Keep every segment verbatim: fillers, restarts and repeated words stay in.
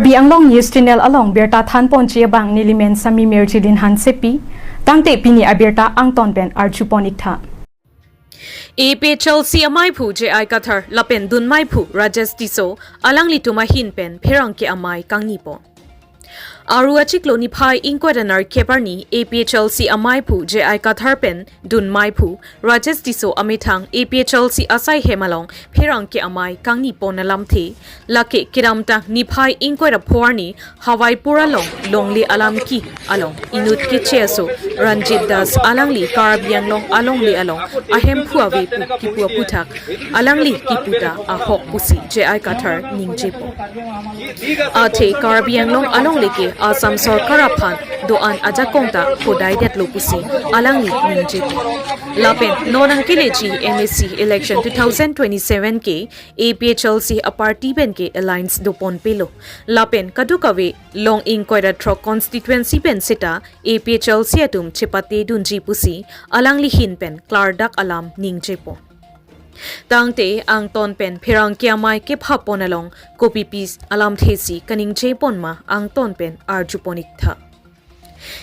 Karbi Anglong News Channel along birta thanponji abang nelimen Sami Mirjilin Hansepi, tangte pini abirta angton pen arjupon iktha. A P H L C amaiphu J I Kathar lapen dunmaiphu Rajesh Tisso alanglitum ahin pen pherangke amei kangnipon. Aru achiklo niphai ingkoi ra nerkep arni A P H L C amaiphu J I Kathar pen dunmaiphu Rajesh Tisso amethang A P H L C asaihem along pherangke amei kangnipon alamthe. Lake kedamtang niphai ingkoi ra pho arni Hawaipur along longle alam ki along inut keche aso Ranjit Das alangli Karbi Anglong alongle along ahemphu ave pu kipu aputhak alangli kipu ta ahok pusi J I Kathar ningjepo. Athe Karbi Anglong alongle ke Assam Sorkar aphan do-an ajakong ta hodaidetlo pusi alangli ningjepo. Lapen non nangkeleji M A C election two thousand twenty-seven ke A P H L C aparty pen ke alliance doponpelo. Lapen kadokave long ingkoi ra throk constituency pen seta A P H L C atum chepatedunji pusi alangli hin pen klardak alam ningjepo. Tangte angton pen pherangke amei kephapon along kopipi alamthe si kaningjeponma angton pen arjupon iktha.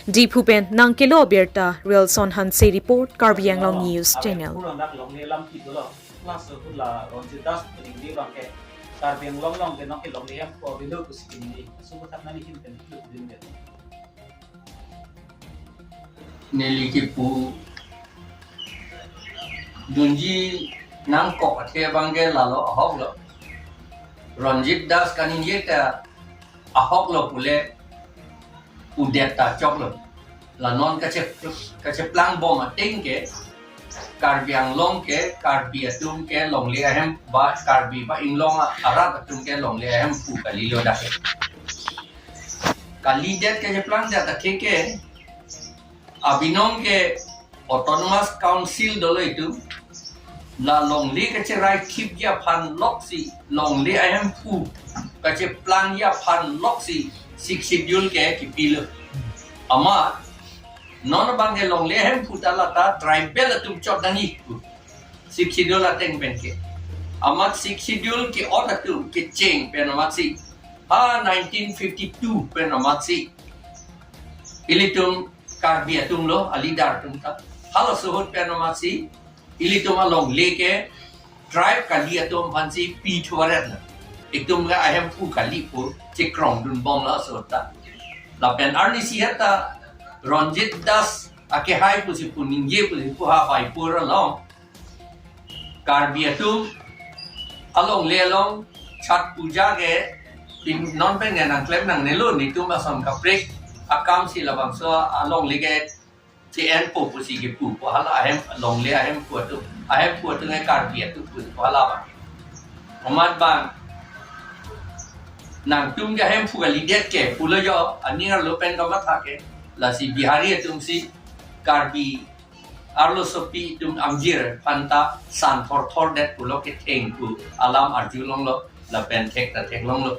Diphu pen nangkelo birta Relson Hanse report, Karbi Anglong News Channel. Karbi Anglong along ke nonke longle hemphu avelo pusi kini. Subutak nani hin pen hilu din ke. Neli kipudunji nangkok athe abang ke lalo ahoklo. Ranjit Das kaningje ta ahoklo pule udet ta choklo. La non kache, kacheplangbom ateng ke Karbi Anglong ke, Karbi atum ke longle ahem ba, Karbi ba Inglong arat atum ke longle ahemphu kalilo dak. Kalidet kacheplang dak athe ke abinong ke Autonomous Council dolo itum. La longle kacherai thipji aphan loksi, longle ahemphu kacheplangji aphan loksi Sixth Schedule ke kipilo. Amat non abang ke longle ahemphu ta lata tribal atum chot nangji pu. Sixth Schedule ateng pen ke. Amat Sixth Schedule ke-ot atum kecheng pen amatsi. Ha nineteen fifty-two pen amatsi. Ilitum Karbi atum lo, a-leader atum ta. Halaso ahut pen amatsi. Ilitum alongle ke tribe kali atum aphansi pithuvaret lo. Itum ke ahemphu kali pu chekrongdunbomlo laso ta. Lapen arnisi heta Ranjit Das akehai pusi pu ningje pusi pu Hawaipur along Karbi atum alongle along Chhath Puja ke pin non pen nangklem nangnelo, netum ason kaprek akam si labangso alongle ke che-enpo pusi kipu pu hala ahem longle ahemphu atum, ahemphu atum ke Karbi atum pu pu hala abang. Amat abang nangtum ke ahemphu kalidet ke pulo jo, aning arlo pen kamatha ke, lasi Bihari atum si Karbi arlosopi atum amjir aphanta san thorthordet pulo ketheng pu alam arjulonglo, lapen thek ta theklonglo.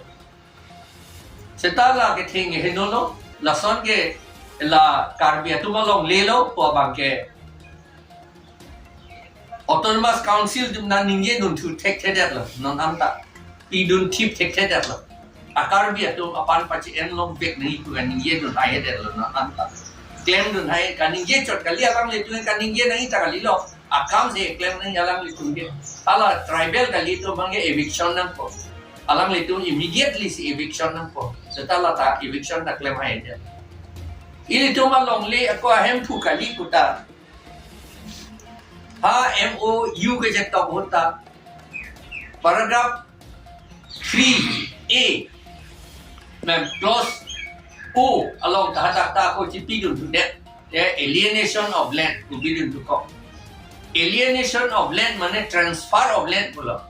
Seta la ketheng henolo, lason ke la Karbi atum alongle lo pu abang ke Autonomous Council atum nangningjedun thu thekthedetlo non anta. Pidun thip thekthedetlo. A Karbi atum aphan pache-enlongvek nangji pu kaningjedun haihedetlo non anta. Klemdun hai kaningje chot kali, alanglitum kaningje nangji ta kalilo. Akam si klem nangji alanglitum ke. Hala tribal kali atum abang ke eviction nangpo. Alanglitum immediately si eviction nangpo. Seta lata eviction ta klem haihedet. Ilitum alongle ako ahemphu kali pu ta. Ha M O U kachetok ahut ta paragraph three A, mem clause O along ta hadak ta ako chipidun thudet. Ya, alienation of land pu pidun thukok. Alienation of land mane transfer of land pulo.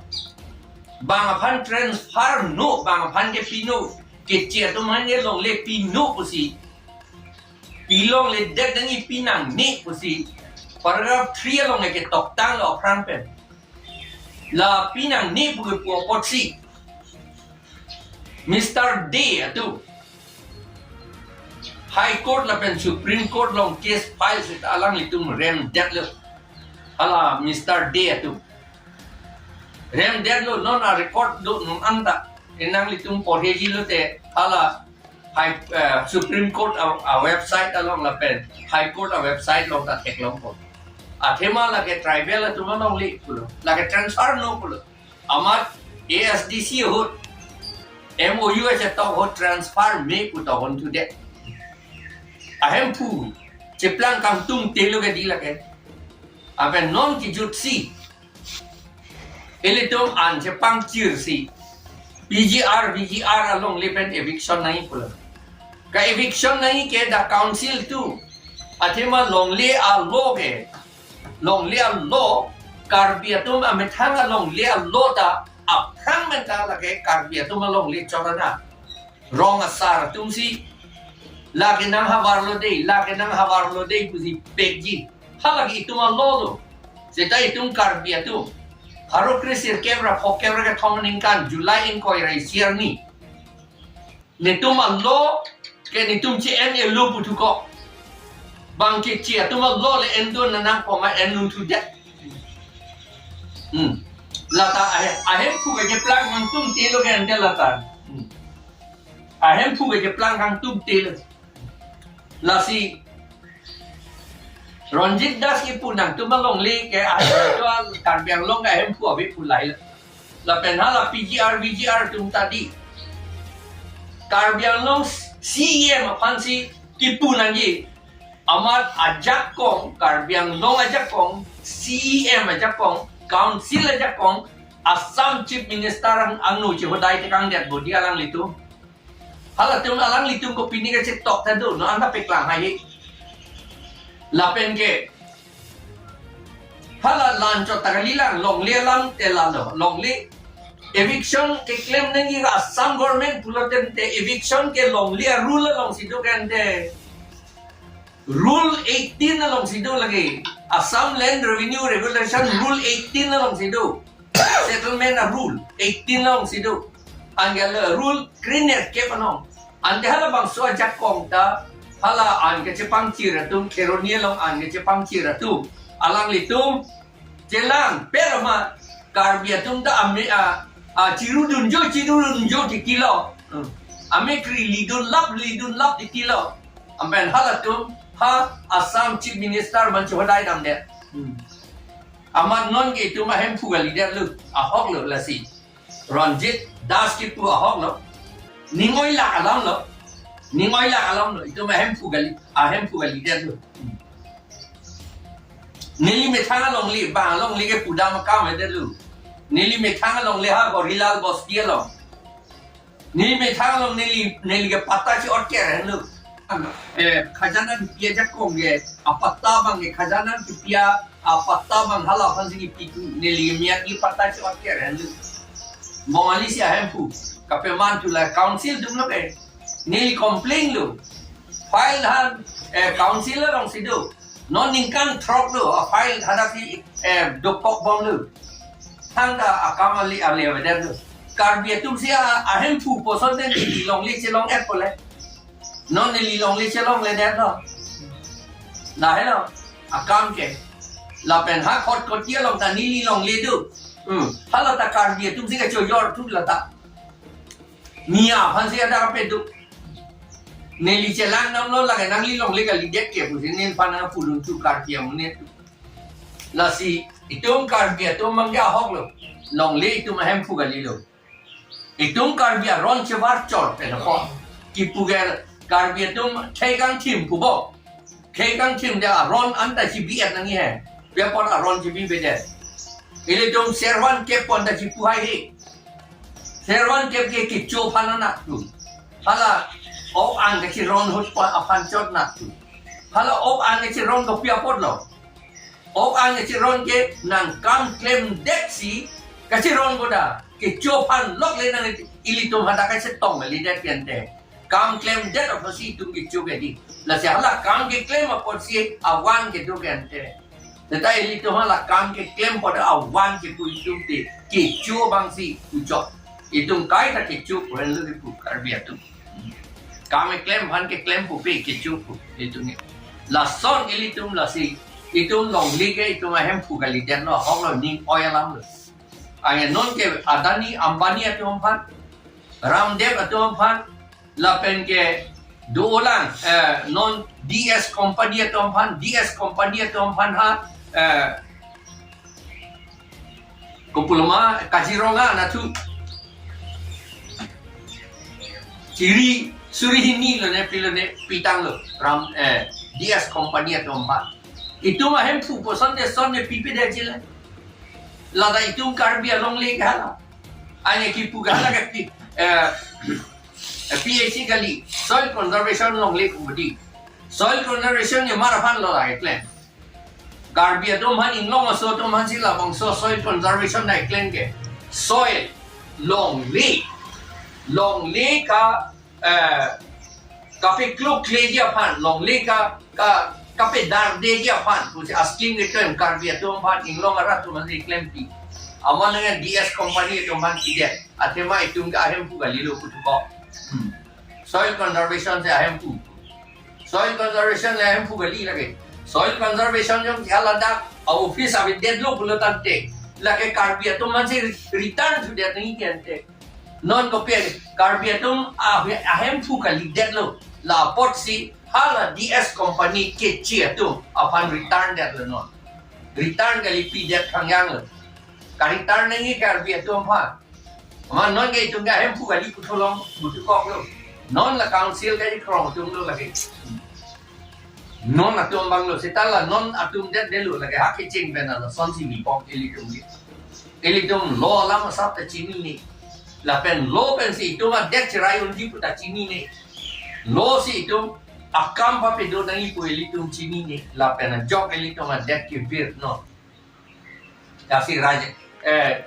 Bang aphan transfer no, bang aphan ke pino, keche atum aphan ke longle pino pusi, pilongledet nangji, pinangne pusi paragraph three along ke toktanglo aphrang pen. La pinangne pu kepu apotsi Mister Dey atum High Court lapen Supreme Court along case file seta alanglitum remdetlo. Hala Mister Dey atum remdetlo, non a-record do non anta. Nanglitum porhejilo te, Hala High, eh, Supreme Court a, a website along lapen High Court a website along ta theklongpo. Athema lake tribal atum alongle pulo, lake transfer no pulo. Amat A S D C ahut M O U chetok ahut transfer me pu ta honthudet. Ahemphu cheplang kangtung telo ke di lake. Lapen non kijut si ilitum an chepangchir si P G R, V G R alongle pen eviction nangji pulo. Ka eviction nangji ke the council atum. Athema longle a-law ke, longle a-law, Karbi atum amethang alongle a-law ta aphrang pen ta lake Karbi atum alongle chorana. Rong asar atum si lake nanghavarlo dei, lake nanghavarlo dei pusi pekji. Halake itum a-law lo. Seta itum Karbi atum pharo kre sirkep ra phokep ra kethom aningkan July ingkoi ra isi arni netum a-law ke netum che-en-elo puthukok. Bang keche atum a-law le endun nangpo ma, endunthudet. Hmm. Lata ahe-, ahemphu kacheplang kangtung telo ke ante lata. Hmm. Ahemphu kacheplang kangtung telo. Lasi Ranjit Das kipu nangtum alongle ke ahemphu, Karbi Anglong ke ahemphu ave pu lahelo. Lapen hala P G R, V G R atum ta di. Karbi Anglong C E M aphan si kipu nangji. Amat ajakong, Karbi Anglong ajakong, C E M ajakong, council ajakong, Assam Chief Minister ang, angno chehodai tekangdet bodi alanglitum. Halatum alanglitum kopine kachetok ta do, non anta peklang hai. Lapen ke hala la-anchot ta kalilang, longle alam te lalo, longle. Eviction keklem nangji Assam government pulo tangte eviction ke longle a-rule alongsi do ke ante. Rule eighteen alongsi do lake. Assam Land Revenue Regulation Rule eighteen alongsi do. Settlement a-rule eighteen alongsi do. Anke la rule krenerkep anong. Ante halabangso ajakong ta hala an kachepangchir atum, Kheroni along an kachepangchir atum, alanglitum chelang per ma Karbi atum ta ame a, a chirudunjo, chirudunjo titilo. Hmm. Amekri lidunlap, lidunlap titilo. Lapen halatum ha Assam Chief Minister man chehodai damdet. Hmm. Amat non ke itum ahemphu kalidetlo, ahoklo lasi. Ranjit Das kipu ahoklo. Ning oilak alamlo. Ning oilak alamlo. Itum ahemphu kali, ahemphu kalidetlo. Neli methang alongle, bang alongle ke pudam akam edetlo. Neli methang alongle ha Gorilal Bosti along. Neli methang along neli, neli ke patta si ot ke henlo. Eh, khajana kipi ajakong ke, apatta abang ke khajana kipi a, apatta abang hala aphan si kipi tu, neli miat ki patta si ot ke henlo. Bongali si ahemphu, kapeman tu la council atumlo ke. Neli complain lo. File han, eh, council alongsi do. Non ningkan throk do, a-file hadak si, eh, dokok bomlo. Thangta akam ale, ale avedetlo. Karbi atum si a, ahemphu puson te neli longle chelong-et pole. Non neli longle chelongledetlo. Lahelo akam ke. Lapen ha Khatkhati along ta neli longle do. Hmm. Hala ta Karbi atum si kachojor thu lata. Nia aphan si ada kape do. Neli chelang damlo, lake nangli longle kalidet ke pusi neliphan nangpulunthu Karbi amonit atum. Lasi itum Karbi atum abang ke ahoklo. Longle itum ahemphu kalilo. Itum Karbi aron chevar chor pen apot kipu ke Karbi atum khei kangthim pupo. Khei kangthim de aron anta chibi-et nangji he. Pi apot aron chibibedet? Ilitum servan kep pon ta chipu hai he. Servan kep ke kecho aphan anat tu. Hala ok an kachiron ahut pon aphan chot nat tu. Hala ok an kachiron do pi apotlo? Ok an kachiron ke nang kam klemdet si kachiron koda. Kecho aphan lokle nang, ilitum hadak kachetong kalidet ke ante. Kam klemdet apotsi itum kecho ke di. Lasi hala kam keklem apotsi avan kedo ke ante. Seta ilitum hala kam keklem apot avan kepu itum te kecho abang si ujok. Itum kaita kecho pu henlo kipu Karbi atum. Kam keklem aphan keklem pupe kecho pu itum ke. Lason ilitum lasi itum longle ke itum ahemphu kalidetlo, ahoklo, ning oi alamlo. Anke non ke Adani, Ambani atum aphan, Ramdev atum aphan, Lapen ke dolang, eh, non D S company atum aphan, D S company atum aphan ha, eh, kopuloma Kaziranga nathu chiri suri hini lone pilone pitanglo ram, eh, D S company atum aphan. Itum ahemphu puson de son ne pipe de chile. Lata itum Karbi alongle ke hala. Ane kipu ke hala ke pi, eh, P H C kali, soil conservation longle kumudi. Soil conservation ne mar aphan lo la eklem. Karbi atum aphan, Inglong aso atum aphan si labangso soil conservation na eklem ke. Soil longle. Longle ka, eh, kapeklokleji aphan, longle ka, ka, kapedardeji aphan pusi a-scheme keklem Karbi atum aphan, Inglong arat atum aphan si klempi. Amat nang D S company atum aphan pidet. Athema itum ke ahemphu kalilo puthot ko. Hmm. Soil conservation si ahemphu. Soil conservation le ahemphu kali lake. Soil conservation jongsi haladak a-office avedetlo pulo tangte, lake Karbi atum aphan si return thudet nangji ke ante. Non kopi Karbi atum a-, ahemphu kalidetlo. La apotsi hala D S company keche atum aphan return detlo non. Return kali pidet thangyanglo. Ka-return nangji Karbi atum aphan. Amat non ke itum ke ahemphu kali puthot long puthot koklo. Non la council ke krong atum lo lake. Non atum abang lo, seta la non atum det detlo lake, ha kecheng pen asonsi mi pok ilitum ke. Ilitum law alam asap ta chinine. Lapen law pensi itum adet cherai unji pu ta chinine. Law si itum akam papedo nangji pu ilitum chinine. Lapen ajok ilitum adet kevir non. Lasi Raj, eh,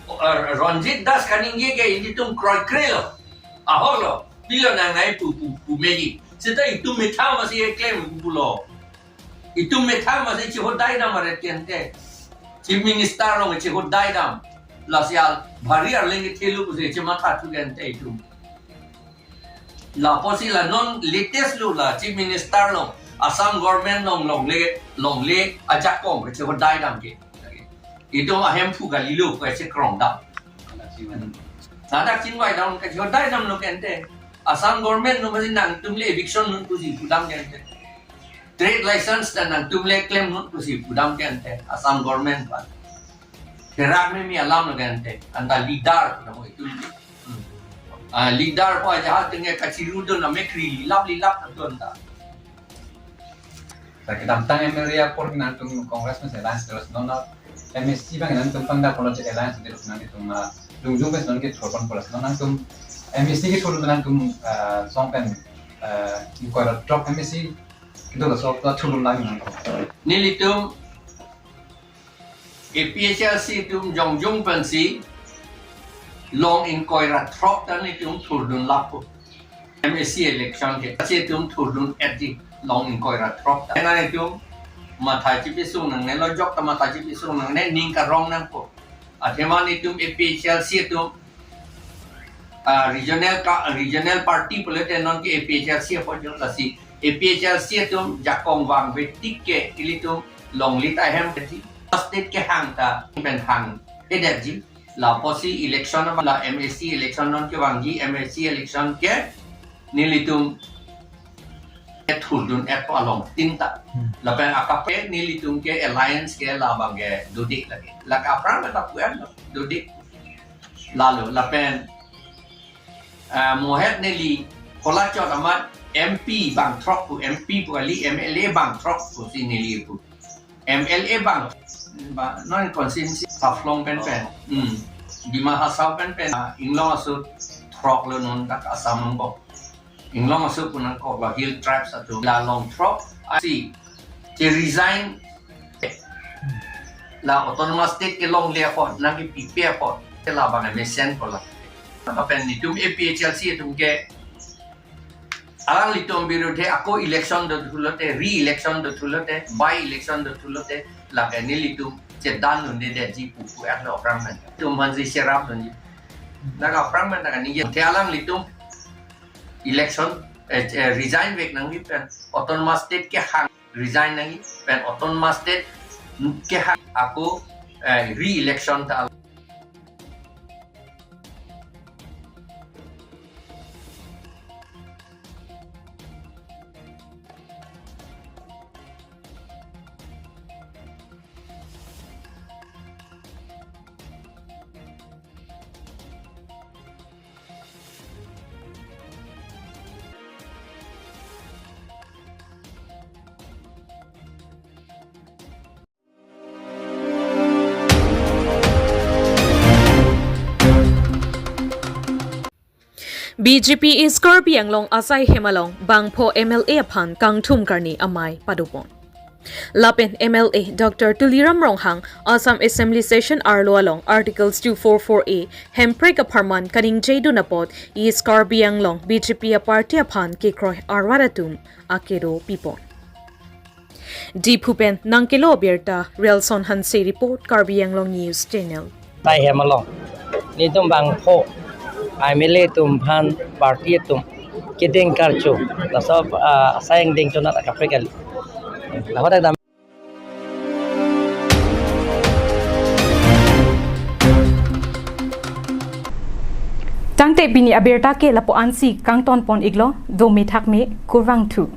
Ranjit Das kaningje ke ilitum kroikre lo. Ahok lo. Pilo nangnei pu, pu, pu meji. Seta itum methang masi eklem pu pulo. Itum methang masi chehodai dam aret ke ante. Chief Minister along chehodai dam. Lasi al bhari arleng kethelo pusi chematha thu ke ante itum. La apotsi la non latest lo la Chief Minister along, Assam government along longle, longle ajakong kachehodai dam ke. Itum ahemphu kalilo kachekrong dam. Ladak chingvai dam kachehodai damlo ke ante. Assam government atum masi nangtum le eviction non pusi pudam ke ante. Trade license ta nangtum le klem non pusi pudam ke ante. Assam government aphan. Therak meme alam lo ke ante. Anta leader pu namo itum. Hmm. Ah, leader pu ajahak tengke kachirudun amek ri lap lap atum ta. Ta kedamtang M L A apor nangtum Congress pen alliance terus non na M A C abang nangtum pangdak political alliance terus nangtum, ah, jongjong pen non kethur pon pulo non nangtum M A C kethur nangtum, ah, song pen, ah, ingkoi ra throk M A C kedo laso ta thurlun lagi nangtum. Nelitum A P H L C atum jongjong pensi long ingkoi ra throk ta nelitum thurdun lapo. M A C election ke si itum thurdun-etji long ingkoi ra throk ta. Nelitum matha chipesung nangne, lo ajok ta matha chipesung nangne, ning karong nangpo. Athema nelitum A P H L C atum, ah, regional ka, regional party pulote non ke A P H L C apot jo, lasi A P H L C atum jakong vangve tik ke ilitum longle ta hem ke ti. State kehang ta pen hang-edetji. La apotsi election abang la M A C election non kevangji, M A C election ke nelitum ke thurdun-etpo along tin ta. Hmm. Lapen akaprek nelitum ke alliance ke labang ke dode lagi. Lake aphrang ta pu-etlo, dode. Lalo lapen, ah, mohet neli kolachot amat M P bang throk pu, M P pu kali, M L A bang throk pusi neli pu. M L A bang, ba, non constituency Haflong pen pen. Hmm. Dima Hasao pen pen. Ah, Inglong aso throk lo non dak Assam angbong. Inglong aso pu nangkoklo Hill Tribes atum. La long throk si che-resign. La autonomous state kelongle apot, nangkepipe apot, ke labang mesen kola. Lapen nelitum A P H L C atum ke alanglitum birudhe ako election dothulote, re-election dothulote, by-election dothulote, lake nelitum chedan-un-edetji pu pu-etlo aphrang pen. Itum aphansi cherapdunji. Lake aphrang pen lake ningje. Te alanglitum election, eh, eh, resign-vek nangji pen autonomous state kehang resign nangji pen autonomous state kehang ako, eh, re-election ta. B J P East Karbi Anglong asai hem along bangpho M L A aphan kangthum karni amei padopon. Lapen M L A Doctor Tuliram Ronghang Assam Assembly Session arlo along Articles two four four A hemprek apharman kaningjedun apot East Karbi Anglong B J P aparty aphan kekroi arwar atum akero pipon. Diphu pen nangkelo abirta Relson Hanse report, Karbi Anglong News Channel. Asai hem along nelitum bangpho M L A atum aphan party atum kedeng karcho, laso, ah, asai angdeng chonat akaprek kali. Lahodak dam. Tangte pini abirta ke lapu-ansi kangtonpon iklo, do methak me, kurvangthu.